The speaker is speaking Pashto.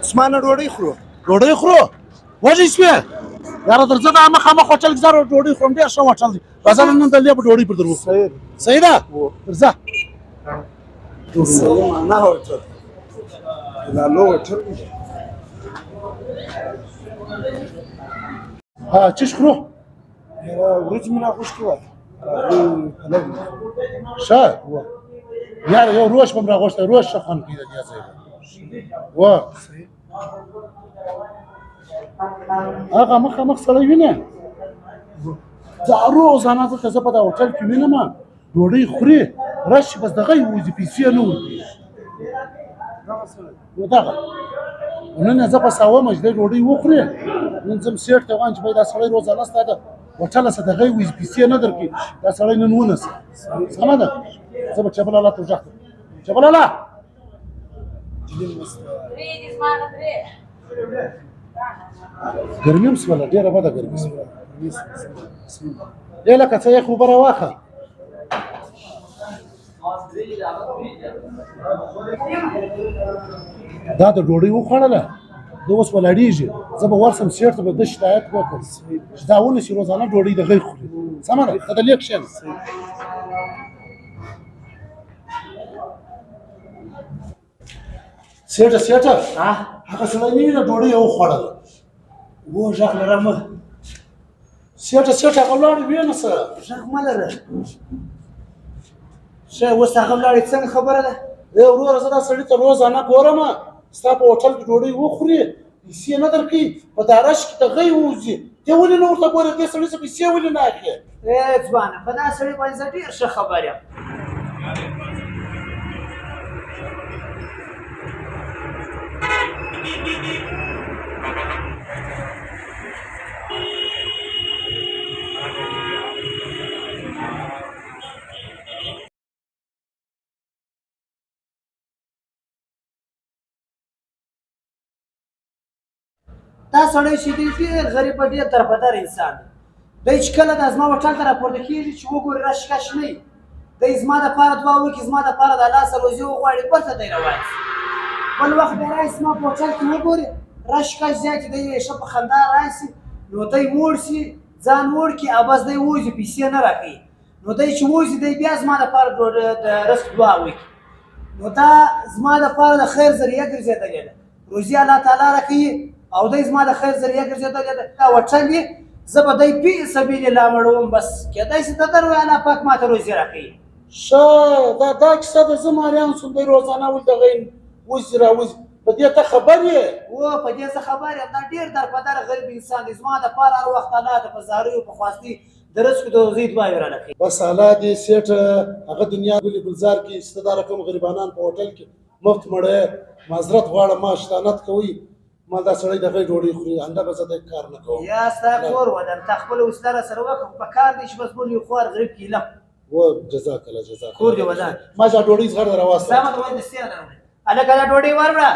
عثمانه ډوډۍ خورو. ډوډۍ خورو؟ وږی شوې؟ یاره درځه دا مخامخ هوټل کې ځه، ډوډۍ خورم، ډېر ښه هوټل دی. راځه نن د لې به ډوډۍ پر در وخورو. صحیح. صحیح ده؟ درځه. صحیح معنا هوټل لالو هوټل دی. ها چش خورو؟ یاره وریجې مې راغوښتې وه، پلو. ښه یاره یو روش به م راغوښتی، روش ښه خوند کوي د دې ځای. وه هغه مخامخ سړی وینې؟ دا روزانه دلته زه په دا هوټل کې وینم، ډوډۍ خوري، راشي بس دغه یې ووځي، پیسې نه ورکوي. نو دغه نن یې زه په ساومه چې دی ډوډۍ وخوري، نن ځم سیټ ته وایم چې بای دا سړی روزانه ستا د هوټله څه دغه یې ووځي، پیسې نه درکوي، دا سړی نن ونیسه. سمه ده؟ زه به چبل الله ته غږ کړم. چبل الله! ګرمي هم سوله، ډېره بده ګرمي سوله. ای لکه څه یخ اوبه راواخه. دا د ډوډۍ وخوړله، ده اوس ولاړېږي، زه به ورسم سیټ ته به ده شکایت وکړم چې دا ونیسي روزانه ډوډۍ د غی خوري. سمه ده؟ ته د لې کښېنه. سیټه سیټه، هغه سړی نه وینه ډوډۍ یې وخوړله. و غږ لره مه. سیټه سیټه، هغه ولاړ وینه سره. غږ مه لره. ښه اوس هغه ولاړې، څنګه خبره ده؟ ای وروره زه دا سړي ته روزانه ګورم، ستا په هوټل کې ډوډۍ وخوري، پیسې نه درکوي، په دا رش کې د غی ووځي. ته ولې نه ورته ګورې؟ دې سړي څه پیسې ولې نه اخلې؟ ای ځوانه، په دا سړي باندې زه ډېر ښه خبر یم. دا سړی چې دی ډېر غریب، ډېر درپدر انسان دی. دی چې کله د زما هوټل ته راپورته کېږي چې وګوري رش کش نه وي، دی زما دپاره دعا وکړي، زما دپاره د الله سره روزي وغواړي، بېرته دی روان شي. بل وخت بیا راشي زما په هوټل کې وګوري رش کش زیات دی، ښه په خندا راشي، نو دی موړ شي، ځان موړ کړي او بس دی ووځي، پیسې نه راکوي. نو دی چې ووځي دی بیا زما دپاره د رزق دعا وکړي. نو دا زما دپاره د خیر ذریعه ګرځېدلې ده. روزي الله تعالی راکوي او دی زما د خیر ذریعه ګرځېدلې ده. دا هوټل یې زه به دی فی سبیل الله مړوم، بس کېدای شي ته در وایې الله پاک ماته روزي راکوي. ښه دا کیسه ده. زه ماریان سوم، دی روزانه ولې دغه وځي راوځي، په دې ته خبر یې؟ و په دې زه خبر یم. دا ډېر درپدر غریب انسان دی، زما دپاره هر وخت الله ته په زاریو په خواستۍ د رزق د روزۍ دعاوې رانه کوي. بس الله دې سېټه هغه دنیا ګلې ګلزار کې چې ته دا رقم غریبانان په هوټل کې مفت مړی. معذرت غواړم، ما شیطانت کوئ، ما دا سړی د غی ډوډۍ خوري، آینده به زه د کار نه کوم. یا ستا کور ودان، تا خپله وسیله را سره وکړه، خو په کار دی چې بس موږ یو خوار غریب کیلم. و جزاک الله، جزاک. کور دې ودان. ما چې ډوډۍ زغرده راواستله. سمه ده، وایي د سیره راوړې. هلکه دا ډوډۍ وروړه.